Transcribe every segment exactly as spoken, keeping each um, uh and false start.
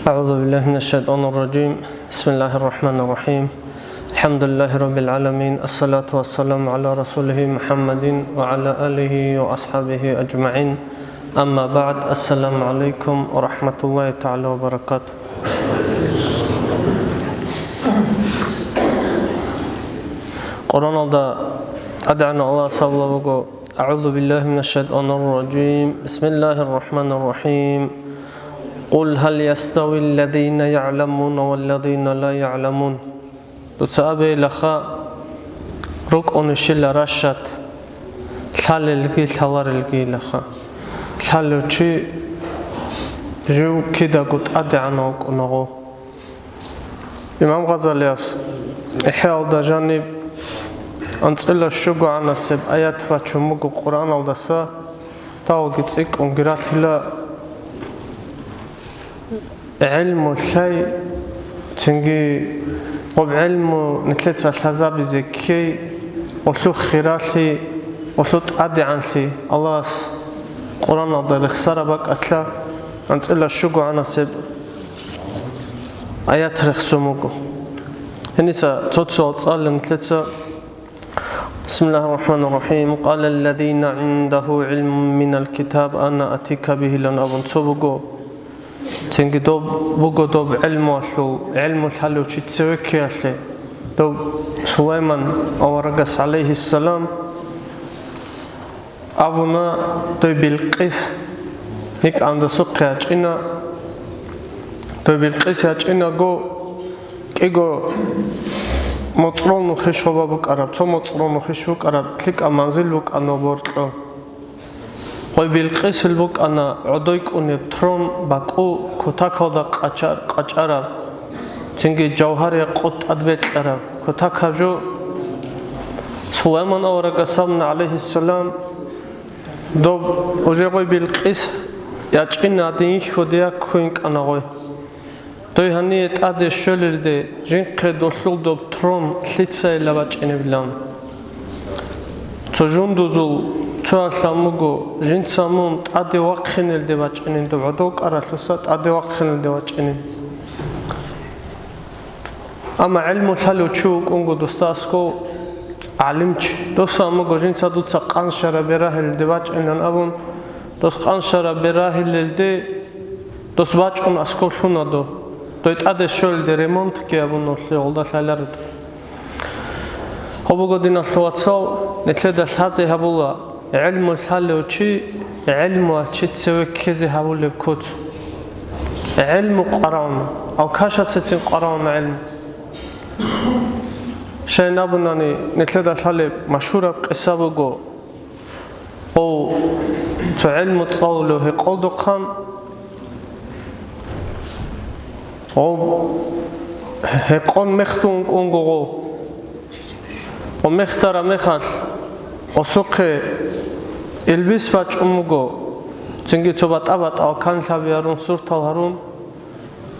أعوذ بالله من الشيطان الرجيم. بسم الله الرحمن الرحيم. الحمد لله رب العالمين. الصلاة والسلام على رسوله محمد وعلى آله وأصحابه أجمعين. أما بعد. السلام عليكم ورحمة الله تعالى وبركاته. Къуръаналда ТӀадегӀанав Аллагьас абулеб буго: أعوذ بالله من الشيطان الرجيم. بسم الله الرحمن الرحيم. قل هل يستوي الذين يعلمون والذين لا يعلمون. Дуца абейилаха, рукӀунищила ращад лъалелги лъаларелгийилаха. Лъалев чи жив кидаго тӀадегӀанав вукӀунаго. Имам Гъазалияс ИхӀяалда жаниб анцӀила щугогӀанасеб аят бачун буго Къуръаналдаса, тавги цӀикӀкӀунги ратила. ГӀилму лъай, цинги гъоб гӀилму нилъеца лъазабизе ккей, гъолъул хиралъи, гъолъул тӀадегӀанлъи Аллагьас Къуръаналда рехсараб бакӀалъа анцӀила щугогӀанасеб аят рехсун буго. Гьениса цо-цоял цӀалила нилъеца. بسم الله الرحمن الرحيم. قال الذين عنده علم من الكتاب أنا آتيك به лан абун цо буго. Цинги доб буго доб гӀилмуялъул, гӀилму лъалев чи цеве ккеялъе. Доб Сулайман аварагас, гӀалайгьиссалам, абуна, дой Билкъис гьикӀан досухъе ячӀина. Дой Билкъис ячӀинаго, кӀиго моцӀрол нухиш гъоба букӀараб, цо моцӀрол нухиш букӀараб, лъикӀаб манзил букӀана боркьо. Гъой Билкъисил букӀана гӀодой кӀунеб трон, бакӀу кутакалда къача-, къачӀараб, цинги жавгьар-якъут тӀадбекьараб, кутакаб жо. Сулайман аварагас абуна, гӀалайгьиссалам, доб уже гъой Билкъис ячӀина гьадин йихьуде яккуйин кӀана гъой. Дой гьание тӀаде щолелде, жинхъе долъул доб трон лъицайилан бачӀинебилан. Цо жундузул цоялъ абун буго, жинца мун тӀаде вахъинелде бачӀинин, доб гӀодов кӀаралъуса тӀаде вахъинелде бачӀинин. Амма гӀилму лъалев чи вукӀунго досда асков гӀалимчи. Дос абун буго, жинца дуца къаншараб берагьилелде бачӀинилан абун, дос къаншараб берагьилелде дос бачӀун асков лъуна дов. Дой тӀаде щолелде ремонтги абун нолъи гъолда лъаларел. Гьоб буго, диналъул вацал, нилъеда лъазе гьабула, гӀилму лъалев чи, гӀилмуялъ чи цеве ккезе гьабулеб куц. ГӀилму къваригӀуна, алкашацин къваригӀуна гӀилму. Щайин абунани, нилъеда лъалеб машгьураб къиса буго. Гъов цо гӀилму цӀалулев гьекъолдухъан, гъов гьекъон мехтун кӀунго гъов. Гъов мехтараб мехалъ, гъосухъе илбис бачӀун буго, цинги цо батӀа-батӀал канлъаби гьарун, суртал гьарун.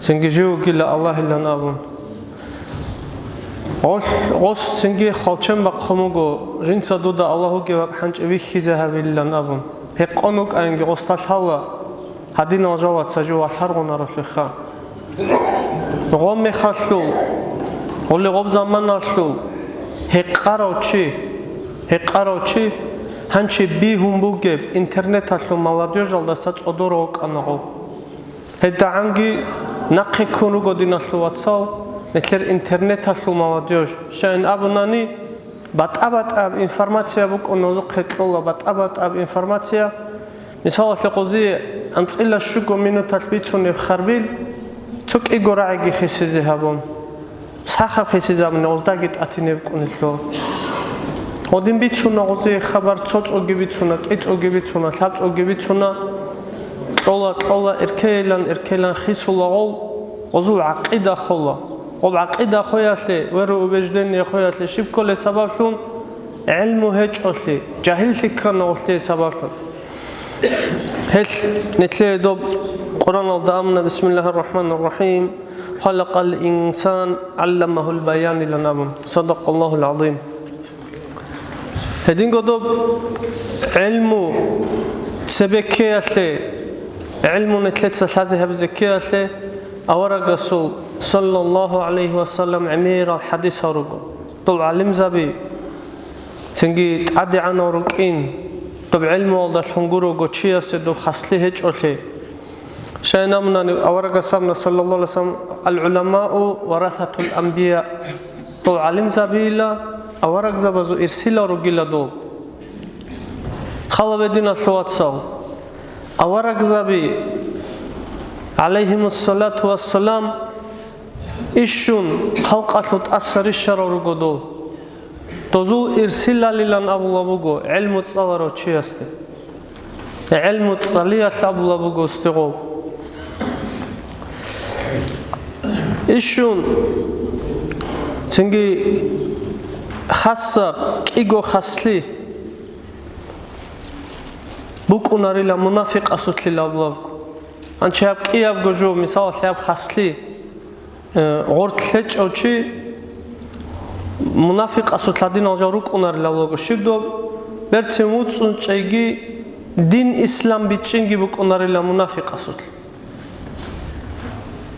Цинги жив вугила Аллагьилан абун. Гъолъ-, гъос цинги хвалчен бахъун буго, жинца дуда Аллагь вугев вакӀ хӀанчӀи вихьизе гьавилилан абун. Гьекъон вукӀаинги гъосда лъала, гьадинал жаваца жив валъаргъунаралъухъа. Гъо мехалъул, гъули гъоб заманалъул гьекъарав чи, гьекъарав чи гьанчи бигьун бугеб интернеталъул молодёжалдаса цӀодор вукӀана гъо. ГьедагӀанги нахъе ккун руго, диналъул вацал, нилъер интернеталъул молодёжь. Щайин абунани, батӀа-батӀаб информация букӀун нозухъе кьола, батӀа-батӀаб информация. Мисалалъе, гъозие анцӀила щуго минуталъ бицунеб харбил, цо кӀиго рагӀиги хисизе гьабун. Сахаб хисизабуни гъоздаги тӀатинеб кӀунелъул. Гъодин бицуна гъозие хабар, цо цӀоги бицуна, кӀи цӀоги бицуна, лъаб цӀоги бицуна. Кьола, кьола, эркейилан, эркейилан хисула гъол, гъозул гӀакъида хола. Гъоб гӀакъида хоялъе, вероубеждение хоялъе щиб кколей сабаблъун? ГӀилму гьечӀолъи, жагьиллъи ккана гъолъие сабаблъун. Гьелъ нилъее доб Къуръаналда абуна: «Бисмиллагьир рахӀманир рахӀим. Халакъал инсан, гӀалламагьул баян», — илан абун. Садакъаллагьул гӀазим. Гьединго доб гӀилму цебе ккеялъе, гӀилму нилъеца лъазе гьабизе ккеялъе, Аварагасул, саллаллагьу гӀалайгьи ва саллам, гӀемерал хӀадисал руго. Дол гӀалимзаби цинги тӀадегӀанав рукӀин, доб гӀелмуялдалъун гурого чиясе доб хаслъи гьечӀолъи. Шайин абунани, аварагас абуна, саллаллагьу гӀалайгьи ва саллам: «Ал-гӀуламау варасатул анбия». Дол гӀалимзабийила аварагзабазул ирсилал ругила дол. Хал гьабе, диналъул вацал, аварагзаби, гӀалайгьимуссалату вассалам, ишшун халкъалъул тӀаса рищарал руго дол. Дозул ирсилалилан абулеб буго гӀелму цӀаларав чиясде. ГӀелму цӀалиялъ абулеб буго гъосде гъоб. Ишшун цинги хасаб кӀиго хаслъи букӀунарила мунафикъасулъила абулеб буго. Гьанже гьаб кӀиябго жо, мисалалъе, гьаб хаслъи, э, гъорлъ гьечӀев чи мунафикъасул гьадинал жал рукӀунарилан абулеб буго. Щиб доб? Берцин вуцӀцӀун чӀейги, дин ислам бичӀчӀинги букӀунарила мунафикъасулъ.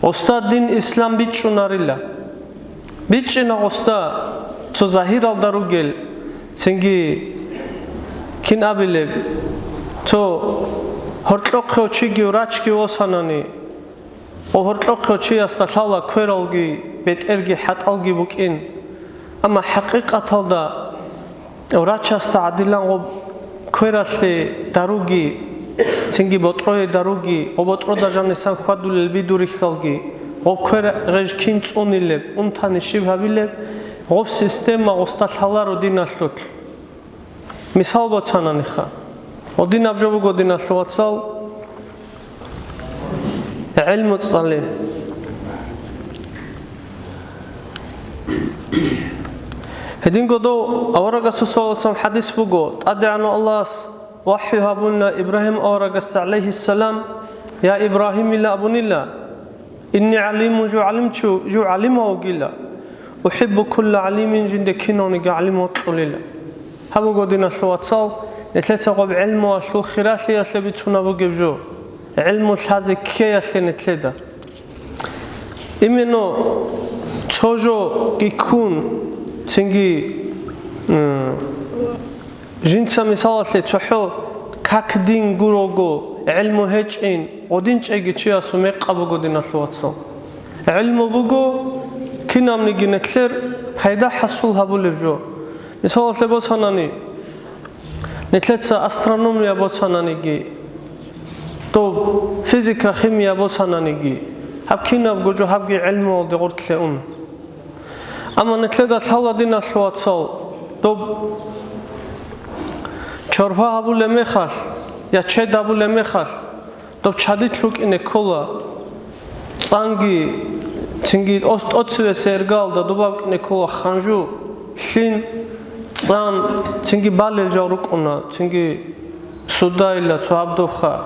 Гъосда дин ислам бичӀчӀунарила. БичӀчӀина гъосда цо загьиралда ругел, цинги, кин абилеб, цо гьоркьохъев чиги врачги восанани, гьоркьохъев чиясда лъала квералги, бетӀерги, хӀатӀалги букӀин. Амма хӀакъикъаталда врачасда гӀадилан гъоб квералъе даруги, цинги ботӀрое даруги, гъоб ботӀрода жанисан хьвадулел бидурихьалги, гъоб квер гъеж кин цӀунилеб, унтани щиб гьабилеб, гъоб система гъосда лъаларо диналъулъ. Мисал бацананиха. Гъодинаб жо буго, диналъул вацал, гӀелму цӀали. Гьединго дов аварагасул саллаллагьу гӀалайгьи ва саллам хӀадис буго, ТӀадегӀанав Аллагьас вахӀю гьабуна Ибрагьим аварагасда, гӀалайгьиссалам: «Я Ибрагьим», — ила абунила, «инни гӀалимун», жо гӀалимчу-, жо гӀалимав вугила, «ухӀиббу кулла гӀалимин», жинда кинавниги гӀалимав кьолила. Гьаб буго, диналъул вацал, нилъеца гъоб гӀелмуялъул хиралъиялъе бицунаб бугеб жо, гӀелму лъазе ккеялъе нилъеда. Именно цо жоги ккун, цинги, м, жинца, мисалалъе, цохӀо как дин гурого, гӀелму гьечӀин, гъодинчӀейги чиясул мекъаб буго, диналъул вацал. ГӀелму буго кинабниги нилъер пайда хӀасул гьабулеб жо. Мисалалъе босанани, нилъеца астрономия босананиги, доб физика, химия босананиги, гьаб кинабго жо гьабги гӀелмуялде гъорлъе ун. Амма нилъеда лъала, диналъул вацал, доб чорпа гьабулеб мехалъ я чед гьабулеб мехалъ, доб чадилъ букӀине ккола цӀанги, цинги тӀоцевесеб эргалда доб букӀине ккола ханжу, лъим, цӀан, цинги балел жал рукӀуна, цинги судайила цо гьаб добха.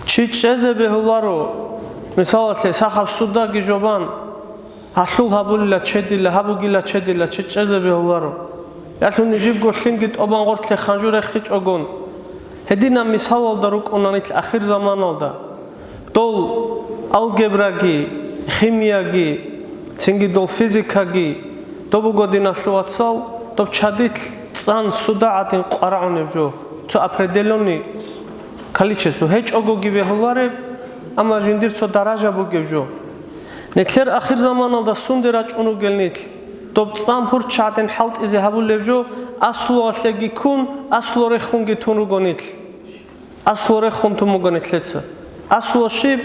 Чи чӀезе бегьуларо, мисалалъе, сахаб судаги жобан, гьалъул гьабулила чедила, гьабугила чедила, чи чӀезе бегьуларо. Ялъуни жибго лъимги тӀобан гъорлъе ханжу рехичӀогон. Гьединаб мисалалда рукӀуна нилъ ахирзаманалда. Дол алгебраги, химияги, цинги дол физикаги, доб буго, диналъул вацал, доб чадилъ цӀан суда гӀадин къварагӀунеб жо, цо определённый количество, гьечӀогоги бегьулареб, амма жиндир цо даража бугеб жо. Нилъер ахирзаманалда сунде рачӀун ругел нилъ, доб цӀан пурччагӀдин хӀалтӀизе гьабулеб жо, аслуялъеги ккун, аслу рехунги тун руго нилъ. Аслу рехун тун буго нилъеца. Аслу щиб?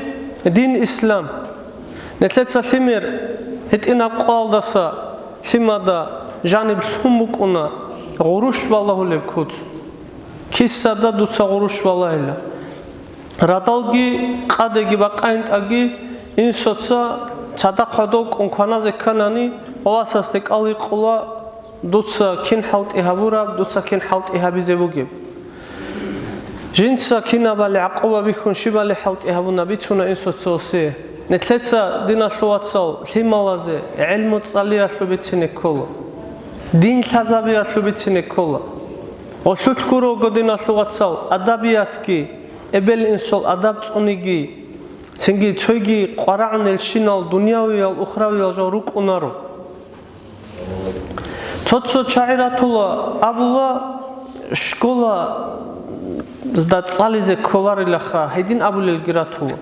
Дин ислам. Нилъеца лъимер гьитӀинаб къоялдаса лъимада жаниб лъун букӀуна гъурущ балагьулеб куц. Кисада дуца гъурущ балагьила. Радалги къадеги бакъайин тӀаги, инсуца цадахъ гьодов кӀун кваназе кканани, васасде кӀал гьикъула, дуца кин хӀалтӀи гьабураб, дуца кин хӀалтӀи гьабизе бугеб. Жинца кинабали гӀакъуба бихьун щибали хӀалтӀи гьабуна бицуна инсуца осе. Нилъеца, диналъул вацал, лъималазе гӀелму цӀалиялъул бицине ккола. Дин лъазабиялъул бицине ккола. Гъолъулъ гурого, диналъул вацал, адабиятги, эбел-инсул адаб цӀуниги, Цинги цойги къварагӀунелщинал дунявиял, ухравиял жал рукӀунаро. Цо-цо чагӀи ратула, абула, школазда цӀализе кколарилаха, гьедин абулелги ратула.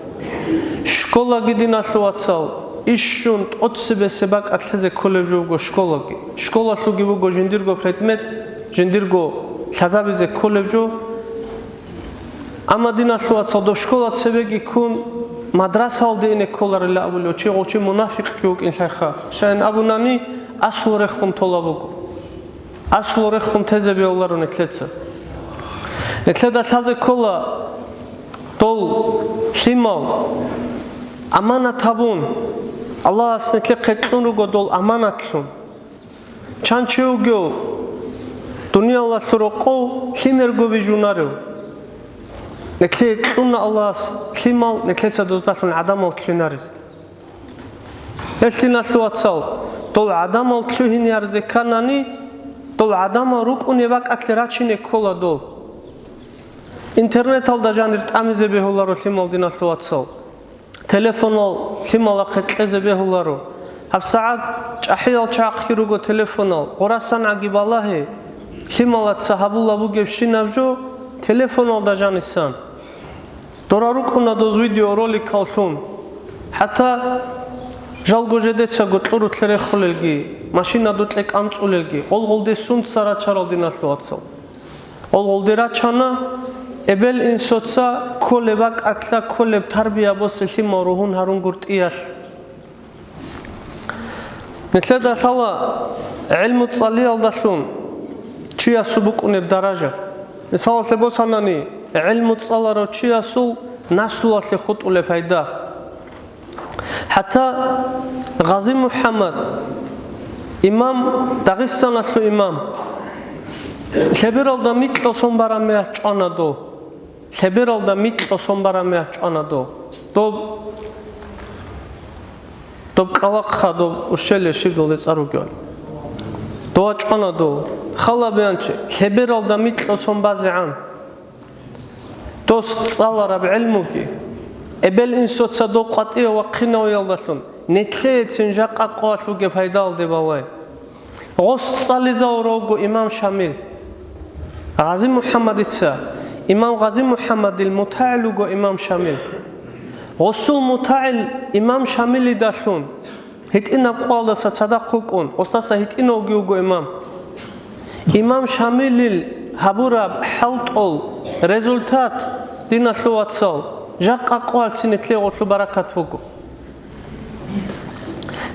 Школаги, диналъул вацал, ишщун тӀоцебесеб бакӀалъезе кколеб жо буго школаги. Школалъулги буго жиндирго предмет, жиндирго лъазабизе кколеб жо. Амма, диналъул вацал, доб школа цебеги ккун, мадрасалде ине кколарила абулев чи гъов чи мунафикъги вукӀин лъайха. Щайин абунани, аслу рехун тола буго. Аслу рехун тезе бегьуларо нилъеца. Нилъеда лъазе ккола дол лъимал аманат гьабун, Аллагьас нилъехъе кьун руго дол аманатлъун. Чан чи вугев дуниялалъул рокъов лъимерго бижунарев? Нилъее кьуна Аллагьас лъимал, нилъеца доздалъун гӀадамал лъугьинарез. Гьелъ, диналъул вацал, дол гӀадамал лъугьиниярзе кканани, дол гӀадамал рукӀунеб бакӀалъе рачине ккола дол. Интернеталда жанир тӀамизе бегьуларо лъимал, диналъул вацал. Телефонал лъималахъе кьезе бегьуларо. ГьабсагӀат чӀахӀиял чагӀахъги руго телефонал, гъорасангӀаги балагье, лъималаца гьабула бугебщинаб жо телефоналда жанисан. Дора рукӀуна доз видеороликаллъун. ХӀатта жалго жедецаго кьурулъе рехулелги, машина дукье кӀанцӀулелги, гъолгъолде сунца рачарал, диналъул вацал. Гъолгъолде рачана, эбел-инсуца кколеб бакӀалъа кколеб тарбия босе лъимал ругьун гьарун гуртӀиялъ. Нилъеда лъала гӀилму цӀалиялдалъун чиясул букӀунеб даража. Мисалалъе босанани, гӀилму цӀаларав чиясул наслуялъе хутӀулеб пайда. ХӀатта Гъази МухӀаммад, имам, Дагъистаналъул имам, лъебералда микьго сон бараб мехалъ чӀвана дов. Лъебералда микьго сон бараб мехалъ чӀвана дов. Доб, доб кӀкӀалахъа, доб ущелье щиб долде цӀар ругел. Дова чӀвана дов. Хал гьабеянчи, лъебералда микьго сон базегӀан. Дос цӀалараб гӀелмуги, эбел-инсуца дов къватӀиве вахъинавиялдалъун, нилъеецин жакъа къоялъ бугеб пайдалде бавай. Гъос цӀализавурав вуго имам Шамил. Гъази МухӀаммадица, имам Гъази МухӀаммадил мутагӀил вуго имам Шамил. Гъосул мутагӀил имам Шамилидалъун, гьитӀинаб къоялдаса цадахъ вукӀун, гъосдаса гьитӀинавги вуго имам. Имам Шамилил гьабураб хӀалтӀул результат, диналъул вацал, жакъа къоялъцин нилъее гъолъул баракат буго.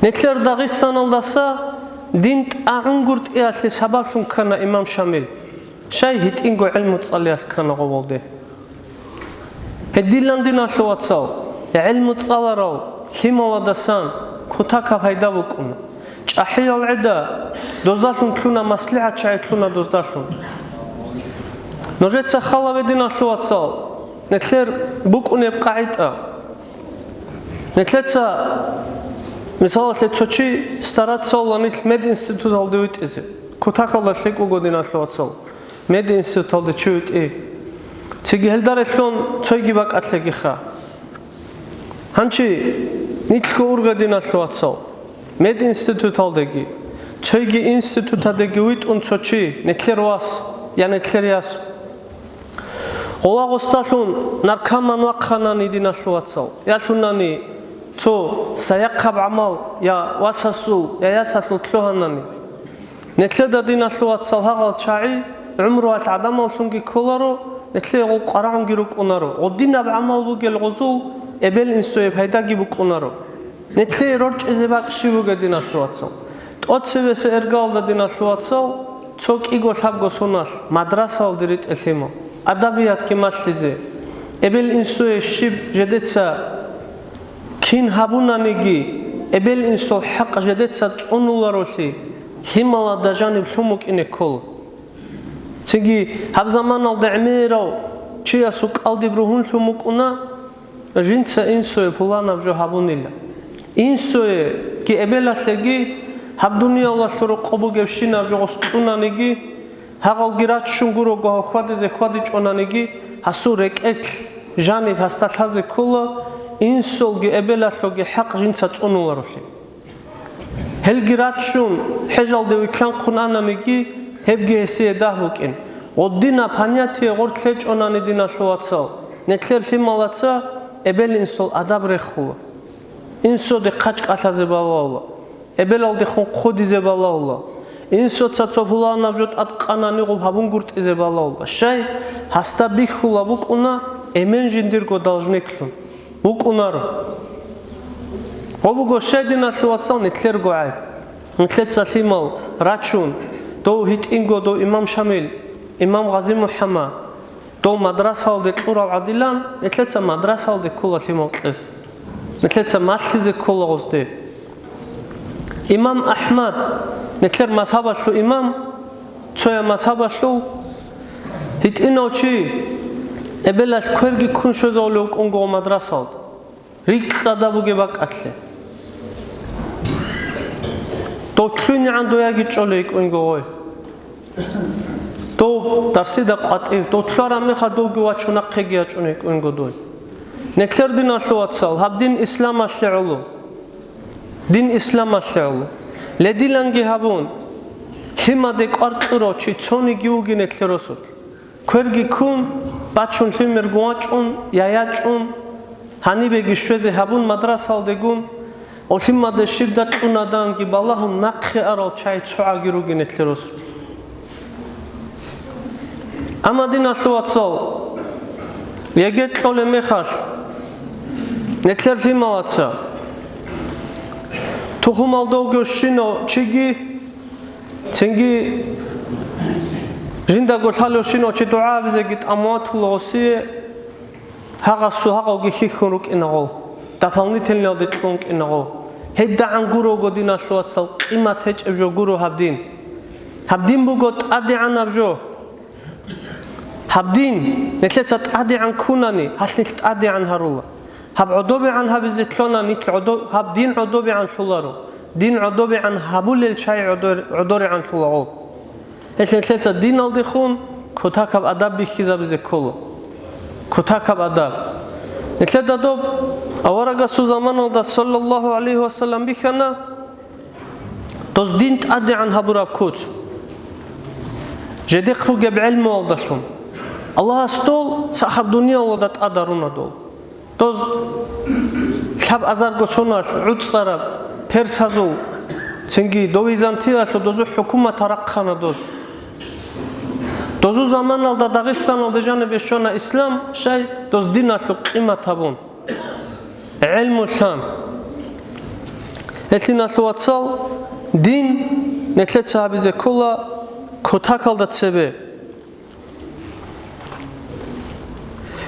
Нилъер Дагъистаналдаса дин тӀагӀун гуртӀиялъе сабаблъун ккана имам Шамил. Щай гьитӀинго гӀелму цӀалиялъ ккана гъовалде. Гьединлъун, диналъул вацал, гӀелму цӀаларал лъималадасан кутакаб пайда букӀуна. ЧӀахӀиял гӀеда доздалъун лъуна, маслихӀат чагӀи лъуна доздалъун. Нужеца хал гьабе, диналъул вацал, нилъер букӀунеб къагӀида. Нилъеца, мисалалъе, цо чи стараться вугила нилъ мединституталде витӀизе. Кутакалда лъикӀ вуго, диналъул вацал, мединституталде чи витӀи. Цинги гьелда релълъун цойги бакӀалъегиха. Гьанчи нилъго ургъе, диналъул вацал, мединституталдеги, цойги институталдеги витӀун цо чи, нилъер вас я нилъер яс. Гъова гъосдалъун наркоман вахъанани, диналъул вацал, я лъунани цо саяхъаб гӀамал я васасул, я ясалъул лъугьанани. Нилъеда, диналъул вацал, гьагъал чагӀи гӀумруялъ гӀадамаллъунги кколаро, нилъее гъол къварагӀунги рукӀунаро, гъодинаб гӀамал бугел гъозул эбел-инсуе пайдаги букӀунаро. Нилъее рорчӀизе бакӀ щиб бугеб, диналъул вацал? ТӀоцебесеб эргалда, диналъул вацал, цо кӀиго-лъабго соналъ мадрасалде ритӀелъимал, адабиятги малъизе, эбел-инсуе щиб жедеца кин гьабунаниги, эбел-инсул хӀакъ жедеца цӀунуларолъи, лъималада жаниб лъун букӀине ккола. Цинги гьаб заманалда гӀемерав чиясул кӀалдиб ругьунлъун букӀуна, жинца инсуе пуланаб жо гьабунила. Инсуеги эбелалъеги гьаб дуниялалъул рокъоб бугебщинаб жо гъос кьунаниги, гьагъалги раччун гурого гьав хьвадизе хьвадичӀонаниги, гьасул рекӀелъ жаниб гьасда лъазе ккола, инсулги эбелалъулги хӀакъ жинца цӀунуларолъи. Гьелги раччун, хӀежалде вилълъанхъун ананиги, гьебги гьесие дагь букӀин. Гъодинаб понятие гъорлъ гьечӀонани, диналъул вацал, нилъер лъималаца эбел-инсул адаб рехула. Инсуде хъачӀ кӀалъазе балагьула, эбелалдехун хъудизе балагьула, инсуца цо пуланаб жо тӀадкъанани гъуб гьабунгутӀизе балагьула. Щай? Гьасда бихьула букӀуна эмен жиндирго должниклъун. БукӀунаро. Гъо буго щай, диналъул вацал, нилъерго гӀайб. Нилъеца лъимал рачун, дов гьитӀинго дов имам Шамил, имам Гъази МухӀаммад, дов мадрасалде кьурал гӀадилан, нилъеца мадрасалде ккола лъимал кьез. Нилъеца малъизе ккола гъозде. Имам АхӀмад, нилъер мазгьабалъул имам, цояб мазгьабалъул, гьитӀинав чи, эбелалъ кверги ккун щвезавулев вукӀунго мадрасалда. РикӀкӀада бугеб бакӀалъе. Дов лъугӀинегӀан дояги чӀолей йикӀунго гъой. Дов дарсида къватӀив, дов лъугӀараб мехалъ довги вачун нахъеги ячӀун йикӀунго дой. Нилъер, диналъул вацал, гьаб дин исламалъе гӀоло. Дин исламалъе гӀоло. Ледиланги гьабун, лъимаде кӀвар кьурав чи цониги вугин нилъер росулъ. Кверги ккун, бачун лъимергун вачӀун, я ячӀун, гьанибеги щвезе гьабун мадрасалдегун, олимаде щиб дакьунаданги балагьун нахъе арал чагӀи цогӀаги ругин нилъер росулъ. Амма, диналъул вацал, яги кьолеб мехалъ, нилъер лъималаца, тухумалда вугевщинав чиги, цинги жиндаго лъалевщинав чи дугӀа гьабизеги тӀамуатула гъосие, гьагъасу гьагъавги хьихьун рукӀинагъо, дополнительниялде кьун кӀинагъо. ГьедагӀан гурого, диналъул вацал, къимат гьечӀеб жо гуро гьаб дин. Гьаб дин буго тӀадегӀанаб жо. Гьаб дин нилъеца тӀадегӀан ккунани, гьалъ нилъ тӀадегӀан гьарула. Гьаб гӀодобегӀан гьабизе лъугьана, нилъ гӀодо-, гьаб дин гӀодобегӀан лъуларо. Дин гӀодобегӀан гьабулел чагӀи гӀодор-, гӀодорегӀан лъулаго. Гьелъ нилъеца диналдехун кутакаб адаб бихьизабизе ккола. Кутакаб адаб. Нилъеда доб аварагасул заманалда, саллаллагьу гӀалайгьи вассалам, бихьана, доз дин тӀадегӀан гьабураб куц. Жидехъ бугеб гӀелмуялдалъун. Аллагьас дол сахаб дуниялалда тӀадаруна дол. Доз лъаб азарго соналъ гӀуцӀараб персазул, цинги дов византиялъул дозул хӀукумат рахъана доз. Дозул заманалда Дагъистаналда жанибе щвана ислам, щай, доз диналъул къимат гьабун, гӀелму лъан. Гьелъ, диналъул вацал, дин нилъеца гьабизе ккола кутакалда цебе.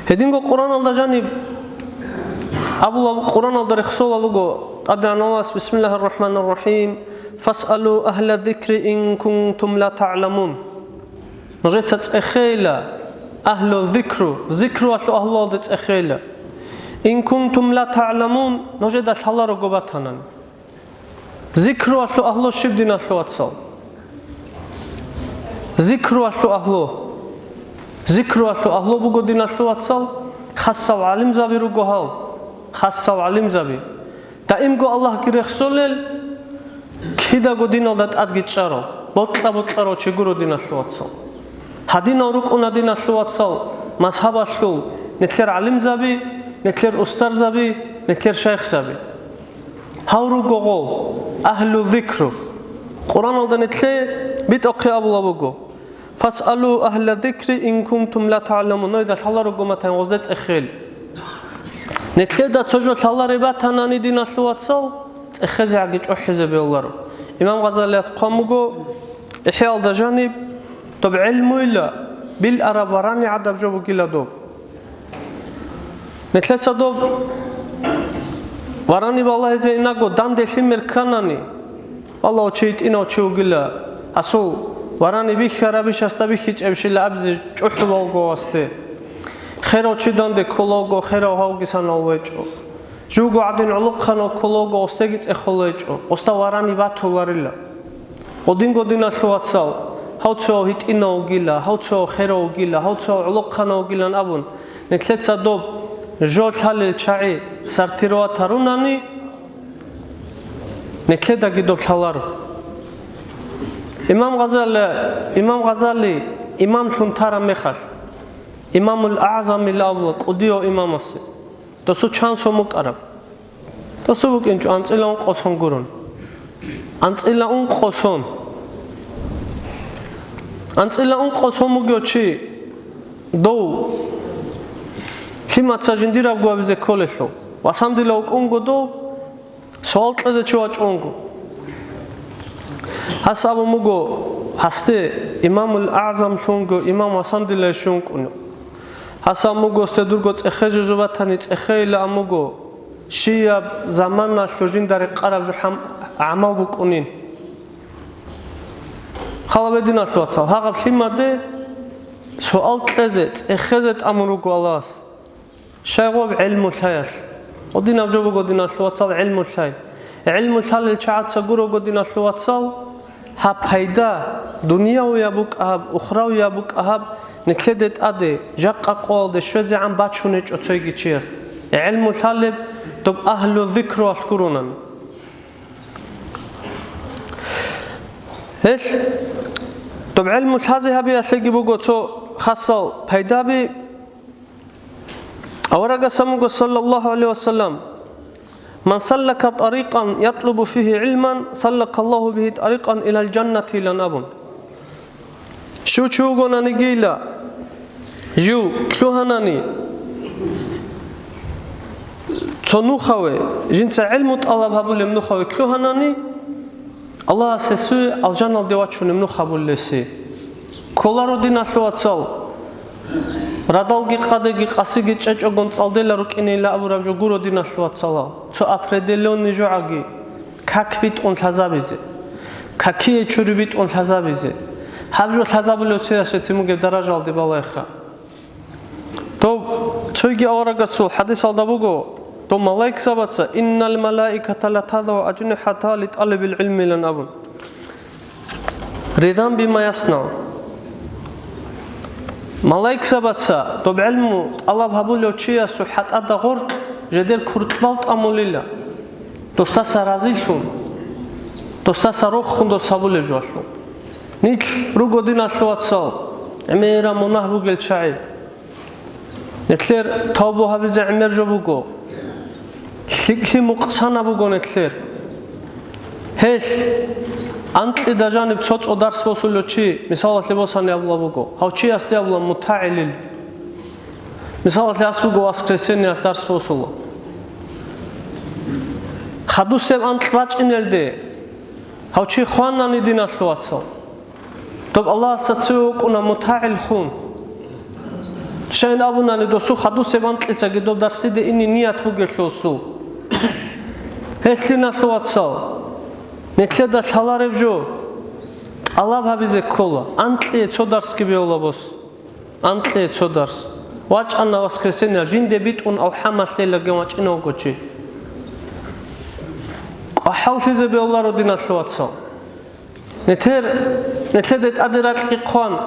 Гьединго Къуръаналда жаниб абула, Къуръаналда рехсола буго, ТӀадегӀанав Аллагьас, бисмиллагьир рахӀманир рахӀим, «Фасъалу агьла зикри ин кунтум ла та'ламун». Нужеца цӀехейила, агьлу зикру, зикруялъул агьлуялде цӀехейила. «Ин кунтум ла та'ламун», нужеда лъаларого батанани. Зикруялъул агьлу щиб, диналъул вацал? Зикруялъул агьлу. Зикруялъул агьлу буго, диналъул вацал, хасал гӀалимзаби руго гьал. Хасал гӀалимзаби. Даимго Аллагьги рехсолел, кидаго диналда тӀадги чӀарав, бокьа-бокьарав чи гуро, диналъул вацал. Гьадинал рукӀуна, диналъул вацал, мазгьабалъул нилъер гӀалимзаби, нилъер устарзаби, нилъер шайхзаби. Гьав руго гъол, агьлу зикру. Къуръаналда нилъее битӀахъе абула буго: «Фасъалу агьла зикри ин кунтум ла та'ламун». Нойда лъаларого батани, гъозда цӀехел. Нилъеда цо жо лъаларе батанани, диналъул вацал, цӀехезегӀаги чӀухӀизе бегьуларо. Имам Гъазалияс хъван буго, ИхӀяалда жаниб, доб гӀелмуйила, билараб ва рани гӀадаб жо бугила доб. Нилъеца доб вараниб балагьизе инаго данде лъимер кканани, валлагь, чи гьитӀинав чи вугила, асул вараниб бихьарабищ, гьасда бихьичӀебщила абизе чӀухӀула вуго гьасде. Херав чи данде ккола вуго, херав гьавги санав гьечӀо. Живго гӀадин гӀолохъанав ккола вуго, гьасдеги цӀехола гьечӀо, гьасда вараниб батуларила. Гъодинго, диналъул вацал, гьав цо гьитӀинав вугила, гьав цо херав вугила, гьав цо гӀолохъанав вугилан абун, нилъеца доб Жо лъалел чагӀи сортировать гьарунани, нилъедаги доб лъаларо. Имам Гъазали, Имам Гъазали имамлъун тараб мехалъ, Имамул АгӀзамил авла кӀудияв имамасе, досул чан сон букӀараб? Досул букӀинчӀо анцӀила ункъо сон гурун. АнцӀила ункъо сон. АнцӀила ункъо сон бугев чи, дов лъимаца жиндирабго абизе кколелъул, васандила вукӀунго дов, суал кьезе чи вачӀунго. Гьас абун буго, гьасде Имамул АгӀзамлъунго имам васандила щункӀунев. Гьас абун буго, гьасде дурго цӀехе жо-жо батани, цӀехейилан буго, щияб заманалъул жинда рекъараб жо гьам-, гӀамал букӀунин. Хал гьабе, диналъул вацал, гьагъаб лъимаде суал кьезе, цӀехезе тӀамун руго Аллагьас. Щай гъоб? ГӀилму лъаялъ. Гъодинаб жо буго, диналъул вацал, гӀилму лъай. ГӀилму лъалел чагӀаца гурого, диналъул вацал, гьаб пайда, дуниявияб букӀа гьаб, ухравияб букӀа гьаб, нилъеде тӀаде, жакъа къоялде щвезегӀан бачун гьечӀо цойги чияс. ГӀилму лъалеб доб агьлу зикруялъ гуронан. Гьелъ доб гӀилму лъазе гьабиялъеги буго цо хасал пайдаби. Аварагас абун буго, саллаллагьу гӀалайгьи ва саллам: «Ман саллака тарикъан ятлубу фигьи гӀилман, саллакаллагьу бигьи тарикъан илал жаннати», – илан абун. Щив чи вугонаниги, ила, жив лъугьанани цо нухаве, жинца гӀилму тӀалаб гьабулеб нухаве лъугьанани, Аллагьас гьесие алжаналде вачунеб нух гьабулелъи. Кколаро, диналъул вацал, радалги къадеги къасиги чӀечӀогун цӀалдела рукӀинейилан абураб жо гуро, диналъул вацал, цо определённый жогӀаги, как битӀун лъазабизе, какие чури битӀун лъазабизе. Гьаб жо лъазабулев цеясе цин бугеб даражалде балайха. Доб цойги аварагасул хадисалда буго, доб малаикзабаца: «Иннал малаиката ла тадау ажнихӀатагьа ли тӀалибил гӀилми», – илан абун. Ридан бима ясна. Малаикзабаца доб гӀилму тӀалаб гьабулев чиясул хӀатӀада гъоркь жедер куркьбал тӀамулила, досдаса разилъун, досдаса рохун дос гьабулеб жоялъул. Нилъ руго, диналъул вацал, гӀемераб мунагь бугел чагӀи. Нилъер тавбу гьабизе гӀемер жо буго. ЛъикӀлъи мукъсана буго нилъер. Гьелъ анкьида жаниб цо-цо дарс босулев чи, мисалалъе босани абула буго, гьав чиясде абула мутагӀилил. Мисалалъе, гьас буго воскресенье дарс босула. Хадусеб анкь бачӀинелде гьав чи хванани, диналъул вацал, доб Аллагьасда цеве вукӀуна мутагӀилхун. Щайин абунани, досул хадусеб анкьицаги доб дарсиде ине ният бугелъул досул. Гьелъ, диналъул вацал, нилъеда лъалареб жо тӀалаб гьабизе ккола, анкьие цо дарсги бегьула бос. Анкьие цо дарс. ВачӀана воскресенье, жинде битӀун алхӀамалъе лаген вачӀинавго чи. КӀвахӀаллъизе бегьуларо, диналъул вацал. Нетер, нилъеде тӀаде ракьги хъван,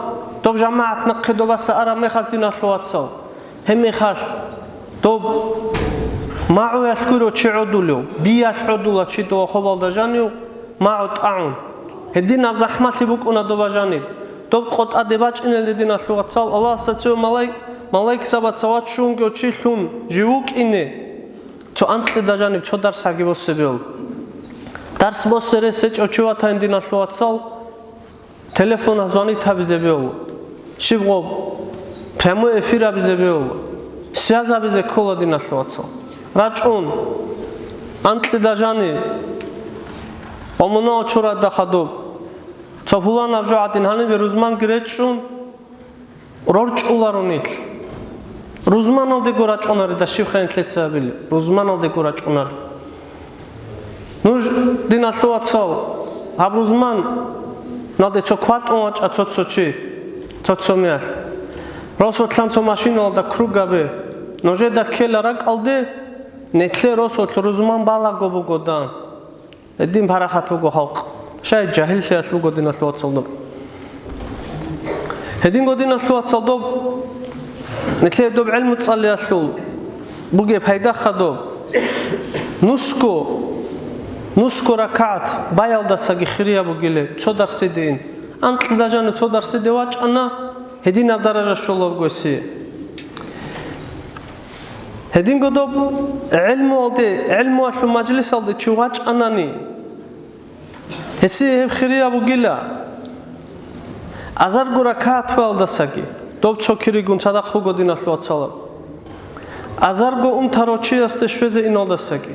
доб жамагӀат нахъе добаса араб мехалъ, диналъул вацал, гьеб мехалъ доб магӀуялъ гуро чи гӀодулев, биялъ гӀодула чи дова хобалда жанив, магӀу тӀагӀун. Гьединаб захӀмалъи букӀуна доба жаниб. Доб къо тӀаде бачӀинелде, диналъул вацал, Аллагьасда цеве малай-, малаикзабаца вачунго чи лъун жив вукӀине. Цо анкьида жаниб цо дарс гьаги босе бегьула. Дарс босе рес гьечӀев чи ватани, диналъул вацал, телефонас звонить гьабизе бегьула. Щиб гъоб? Прямой эфир гьабизе бегьула. Связь гьабизе ккола, диналъул вацал. РачӀун, анкьида жаниб, ва мунагьал чурадда хадуб. Цо пуланаб жо гӀадин гьанибе рузманги речӀчӀун, рорчӀуларо нилъ. Рузманалдего рачӀунарида щибха нилъеца абили, рузманалдего рачӀунаро. Нуж, диналъул вацал, гьаб рузманалде цо кватӀун вачӀа цо-цо чи, цо-цо меялъ. Росулъан цо машиналда круг гьабе. Нужеда ккела ракӀалде, нилъер росулъ рузман балаго бугодан. Гьедин парахат буго халкъ. Щай, жагьиллъиялъ буго, диналъул вацал, доб. Гьединго, диналъул вацал, доб, нилъее доб гӀилму цӀалиялъул бугеб пайда хадуб. Нусго, нусго ракагӀат баялдасаги хирияб бугилеб, цо дарсиде ин. Анкьида жаниб цо дарсиде вачӀана, гьединаб даража щолаб госие. Гьединго доб гӀелмуялде, гӀелмуялъул мажлисалде чи вачӀанани, гьесие гьеб хирияб бугила. Азарго ракагӀат баялдасаги, доб цо киригун цадахъ буго, диналъул вацал. Азарго унтарав чиясде щвезе иналдасаги,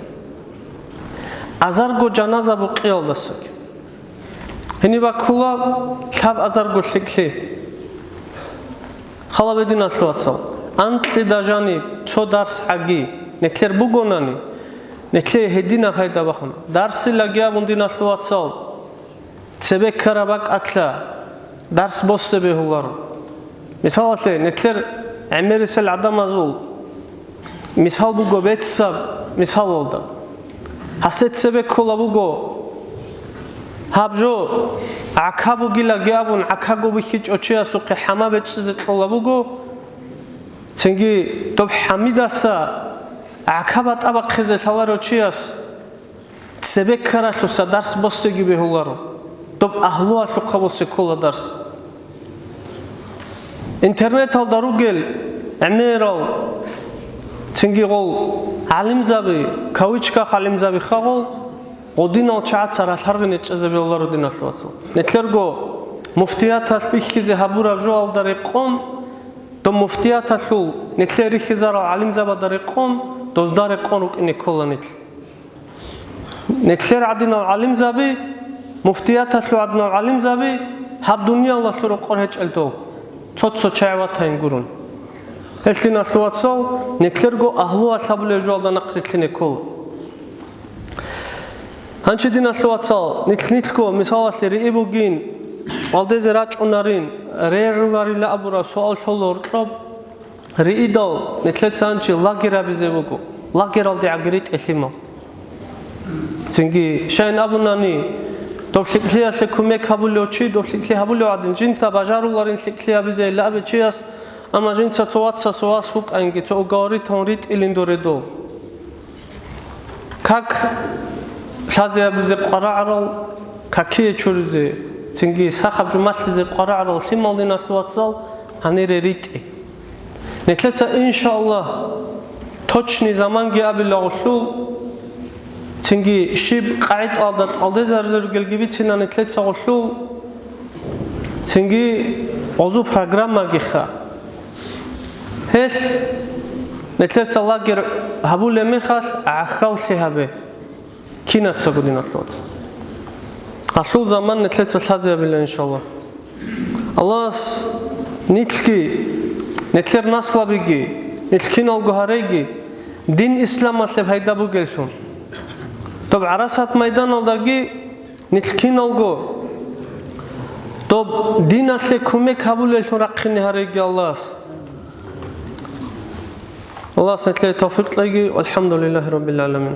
азарго жаназа букъиялдасаги. Гьениб баккула лъабазарго лъикӀлъи. Хал гьабе, диналъул вацал, анкьида жаниб цо дарс гӀаги, нилъер бугонани, нилъее гьединаб пайда бахъуна. Дарсилаги абун, диналъул вацал, цебе ккараб бакӀалъа дарс босе бегьуларо. Мисалалъе, нилъер гӀемерисел гӀадамазул мисал буго беццаб мисалалда. Гьасде цебе ккола буго, гьаб жо гӀака бугилаги абун, гӀакаго бихьичӀо чиясухъе хӀама бечӀчӀизе кьола буго, цинги доб хӀамидаса гӀака батӀа бахъизе лъаларо чияс. Цебе ккаралъуса дарс босеги бегьуларо. Доб агьлуялъухъа босе ккола дарс. Интернеталда ругел гӀемерал, цинги гъол гӀалимзаби, кавычках гӀалимзаби хагъол, гъодинал чагӀаца ралъаргъине чӀезе бегьуларо, диналъул вацал. Нилъерго муфтияталъ бихьизе гьабураб жоялда рекъон, доб муфтияталъул нилъее рихьизарал гӀалимзабада рекъон, дозда рекъон рукӀине ккола нилъ. Нилъер гӀадинал гӀалимзаби, муфтияталъул гӀадинал гӀалимзаби гьаб дуниялалъул рокъор гьечӀел дов, цо-цо чагӀи ватайин гурун. Гьелъ, диналъул вацал, нилъерго агьлуялъ гьабулеб жоялда нахърилълъине ккола. Гьанчи, диналъул вацал, нилъ-нилъго мисалалъе рии бугин, цӀалдезе рачӀунарин, регӀуларила абураб суал лъоло гьоркьоб. Риидал нилъеца гьанчи лагерь гьабизе буго, лагералде гӀаги ритӀе лъимал. Цинги, щайин абунани, доб лъикӀлъиялъе кумек гьабулев чи, доб лъикӀлъи гьабулев гӀадин, жинца бажаруларин лъикӀлъи гьабизейилан абе чияс, амма жинца цо вацасул вас вукӀанги, цо уговоритаун ритӀилин доредо. Как лъазе гьабизе къварагӀарал, какие чуризе, цинги сахаб жумалъизе къварагӀарал лъимал, диналъул вацал, гьанире ритӀе. Нилъеца, иншааллагь, точный заманги абилагъулъул, цинги щиб къагӀидалда цӀалдезаризе ругелги бицина нилъецагъулъул, цинги гъозу программагиха. Гьелъ нилъеца лагерь гьабулеб мехалъ гӀахьаллъи гьабе. Кинацаго, диналъул вацал. Гьалъул заман нилъеца лъазе гьабила, иншаллагь. Аллагьас нилъги, нилъер наслабиги, нилъ киналго гьареги дин исламалъе пайда бугеллъун. Доб ГӀарасат майданалдаги нилъ киналго доб диналъе кумек гьабулеллъун рахъине гьареги Аллагьас. Аллагьас нилъее тавфикъ кьеги. ВалхӀамдулиллагьи раббил гӀаламин.